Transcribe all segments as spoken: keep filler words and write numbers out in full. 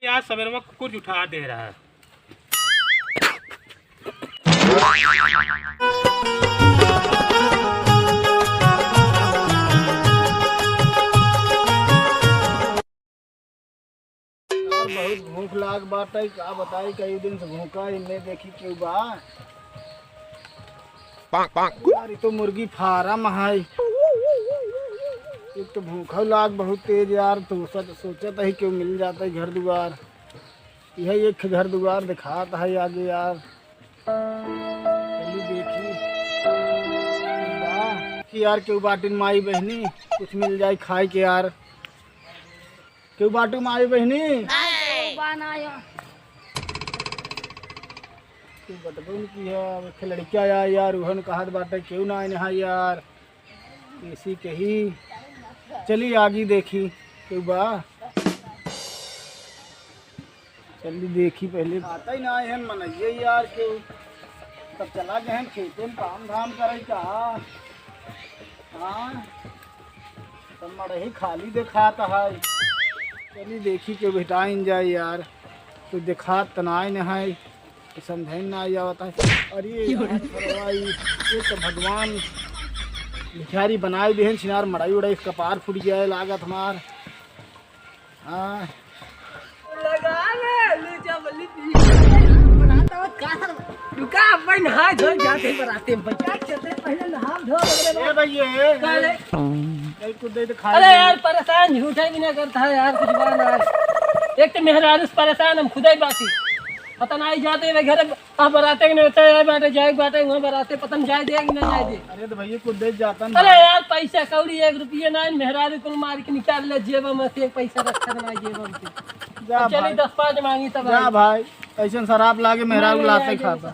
यार, सवेरवा कुकुर उठा दे रहा है। यार, बहुत भूख लाग बाटे, का बताई, कई दिन से भूखा, इन्हें देखी केहू बा। यार, ई तो मुर्गी फार्म है। एक तो भूखा लाग बहुत तेज यार, तो सोच-, सोचत ही केहू मिल जाता है घर दुआर। यह एक घर दुआर दिखात है आगे यार। चली देखी। वाह, कि यार केहू बाटिन माई बहनी, कुछ मिल जाए खाए के यार। केहू बाटू माई बहनी? केहू बा ना आयो। तू बतबो न की है, अब एक लड़किया आया यार, उहन कहत बाटे केहू ना आए नहा यार। ऐसी कही, चली आगी देखी, केहू बा? चली देखी पहले। आता ही ना है मनइये यार केहू। तब चला गए हैं खेते में काम धाम करे का। हाँ, तब मड़ही खाली देखात है। चली देखी केहू भेटाइन जाए यार। कोई देखात त नाय न है। तो समझाइन ना आवत है। अरे यार, भरवाई, ये तो भगवान भिखारी बनाए देहन छिनार, मड़ाई उड़ाई कपार फूट गया है लागत हमार। हाँ। लगा ले, ले जा बल्ली पी। बनाता हो का सर? रुका, अब भाई नहा धो जाते बराते में भाई। क्या चलते पहले नहा धो ले रे। ए भैया, ए। का रे? कहीं कुछ दे दे खा अरे ले। यार, परेशान झूठा भी ना करता है यार, कुछ बा ना यार। एक तो मेहरारू से परेशान, हम खुदा ही बासी। पता ना आई जाते हैं घर, अब बराते के नहीं होता है, बाटे जाए, बाटे वहाँ बराते, पता नहीं जाए दे कि ना जाए दे। अरे तो भैया, कुछ दे जाता ना। अरे यार, पैसा कौड़ी एक रुपये ना, मेहरारू कुल मार के निकाल ले जेब में से, एक पैसा रखा ना जेब में से। जा अब चली भाई। दस पाँच मांगी तब जा आई। भाई, ऐसे शराब लागे मेहरारू नहीं, लाते नहीं, खाता।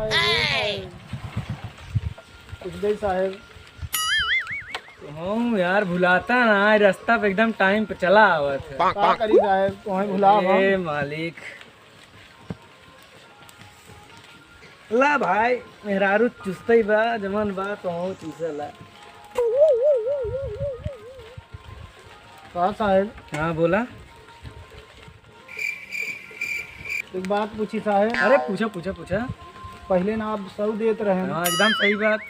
नहीं। कुछ दे साहेब। हम यार भुलाता ना, रास्ता पे एकदम टाइम पे चला आवत है। का करी साहेब, तोहें भुलाव हम। ए मालिक। ला भाई, मेहरारू चुसतई बा, जमन बा, तोहूँ चुसे ला। का साहेब? हाँ, बोला। एक बात पूछी साहेब। अरे, पूछा, पूछा, पूछा। पहिले ना आप सौ देत रहेन। हाँ, एकदम सही बात।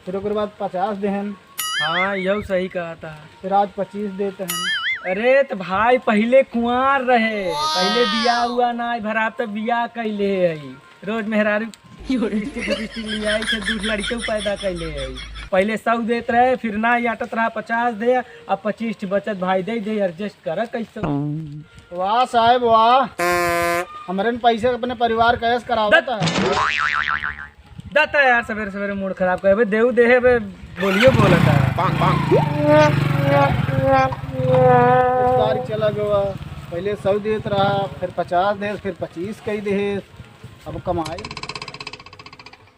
फिर ओकर बाद पचास देहेन। हाँ, यहू सही कहत ह। फिर आज पच्चीस देत हैं। अरे, त भाई, पहिले कुंवार रहे, पहिले बियाह हुआ ना, भरा त बियाह कैले है। रोज मेहरारू लिपस्टिक, लिपस्टिक ले आई, फिर दूध लड़के पैदा कैले है। पहिले सौ देत रहे, फिर ना आटत रहा, पचास दे, अब पच्चीस ठे बचत भाई दे दे, adjust कर कैसे। वाह साहेब, वाह। हमरे न पैसे अपने परिवार का ऐश करावत है। दत्ता यार, सवेरे सवेरे मूड खराब करे बे, देऊ देहे बे, बोलियो बोलता है। तारीख चला गवा, पहिले सौ देत रहा, फिर पचास दे, फिर पच्चीस कई दे, अब कमाई।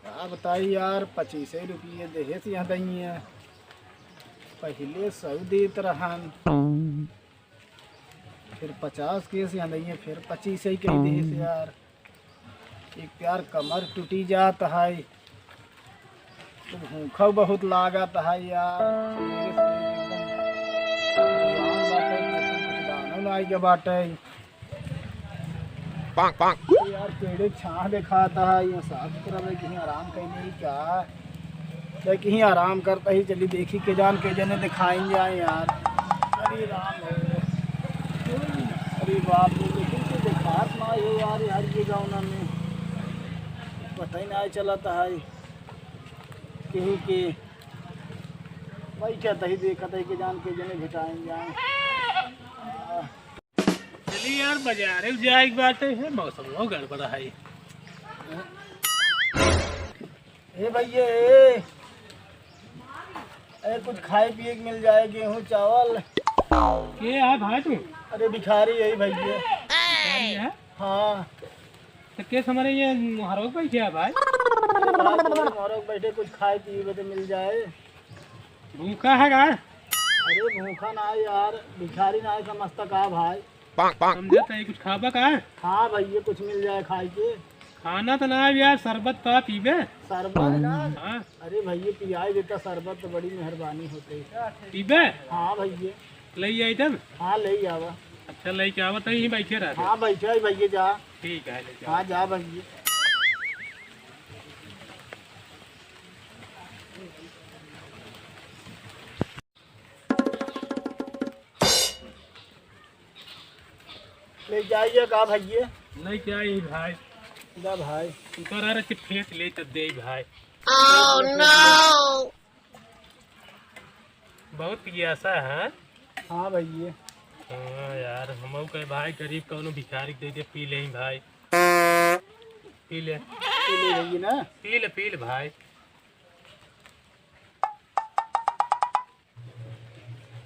का बताई यार, पच्चीस रुपये देहे से यहाँ दई है, पहिले सौ देत रहन। फिर पचास केस या नहीं है, फिर पच्चीस ही कही देस यार। एक प्यार कमर टूटी जात है, तो भूखा बहुत लागत है यार। एकदम जवान बाटे, कुछ दानो ना आइगे बाटे। यार, पेड़े छाँह देखात है, ये साफ सुथरा रहे, कहीं आराम कहीं नहीं का, चाहे कहीं आराम करता ही चली देखी के जान के जने दिखाइन जाए यार। अरे राम हो। अरे बाप रे, लेकिन तो देखात ना हो यार, यार ये गाँव ना में पता ही ना चलत है कहीं के बैठत ही देखत ही के जान के जने भेटाइन जाए। चली यार, बाजारे जाए के बाटे, है मौसम वो गड़बड़ है। ए भैया, ए, ए, कुछ खाए पिए के मिल जाए, गेहूं चावल। के है भाई तू? अरे भिखारी यही भैया। भिखारी है? हाँ। तो केस हमारे ये मोहरो बैठे है भाई। अरे भाई, मोहरो बैठे कुछ खाए पिए बदे मिल जाए। भूखा है का? अरे भूखा ना है यार, भिखारी ना है समझता का भाई। समझे तो ये कुछ खाबा का? हाँ भैया, कुछ मिल जाए खाए के। खाना तो ना है यार, शरबत का पीबे? शरबत? हाँ। अरे भैया, पियाई देता शरबत तो बड़ी मेहरबानी होती। पीबे? हाँ भैया। लइ आई तब? हाँ, लइ आवा। अच्छा, लइ के आवा, तहीं बैठे रह। हाँ, बैठे ही भइया, जा। ठीक है, लइ के हाँ, आवा। जा भइया। लइ जाइए का भइया? नहीं, क्या ही भाई? जा भाई। उतर आ रहा कि फेंक ले तब दे भाई। Oh no! बहुत पियासा है। हाँ भइया। हाँ यार, हमहू कहे भाई गरीब कौनो भिखारी के दे दे, पी ले भाई। पी ले। पी ले भइया ना। पी ले, पी ले भाई।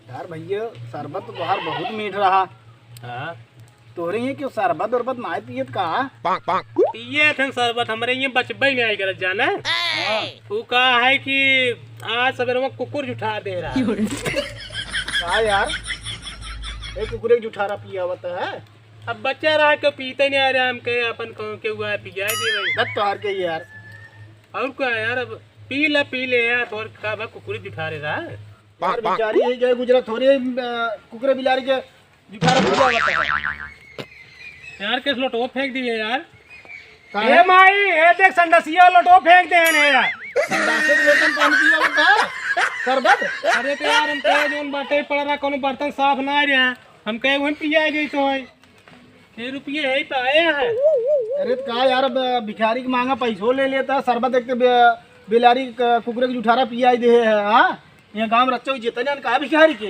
यार भइया, शरबत तो तोहार बहुत मीठ रहा। हाँ। तोहरे ये क्यों शरबत उरबत नाय पियत का? पिए थन शरबत, हमरे ये बचबे नहीं आई गलत जाना। हाँ। वो का है कि आज सवेरे में कुकुर जुठा दे रहा। का यार? ए, कुकुरे के जुठारा पियावत है? अब बच्चा रहा के पीते नहीं आ रहा, हम कहे अपन कहूँ के हुआ है, पिया दे भाई। बस तोहार के यार। और का यार, अब पी ले, पी ले यार, तोर का बा कुकुरे जुठारे रहा। यार, बिचारी यही गए गुजरा थोड़ी, अ, कुकुरे बिलारी के जुठारा पूजा होता है। यार, केस लोटो फेंक दिए यार। का ए है? माई, ए देख संडसिया लोटो फेंक दे ने यार। संडासे के लोटन पानी पिया होता है? शरबत? अरे तो यार, हम कहे जोन बाटे पड़ रहा, कोनो बर्तन साफ ना रहा, हम कहे वही पिया गई तो है। छह रुपये है तो आए हैं। अरे तो का यार, अब भिखारी के मांगा पैसो ले लेता, शरबत देखते बे-, बिलारी क-, कुकुरे के जुठारा पियाई दे है, हाँ? यहाँ गांव में रच्चो जितने ने कहा भिखारी के,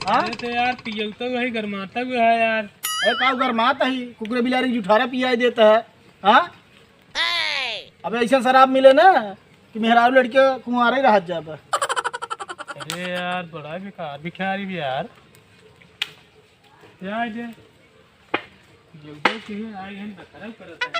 हाँ? अरे तो यार, पियौता हुआ है, गरमाता हुआ है यार। अरे का गरमाता ही, कुकुरे बिलारी के जुठारा पियाई देता है, हाँ? अबे ऐसा शराब मिले ना कि मेहरारू लड़के कुंवारे रह जाबे। अरे यार, बड़ा बेकार भिखारी भी यार। क्या है जे? ये उधर से ही आए हैं, बकरा करत हैं।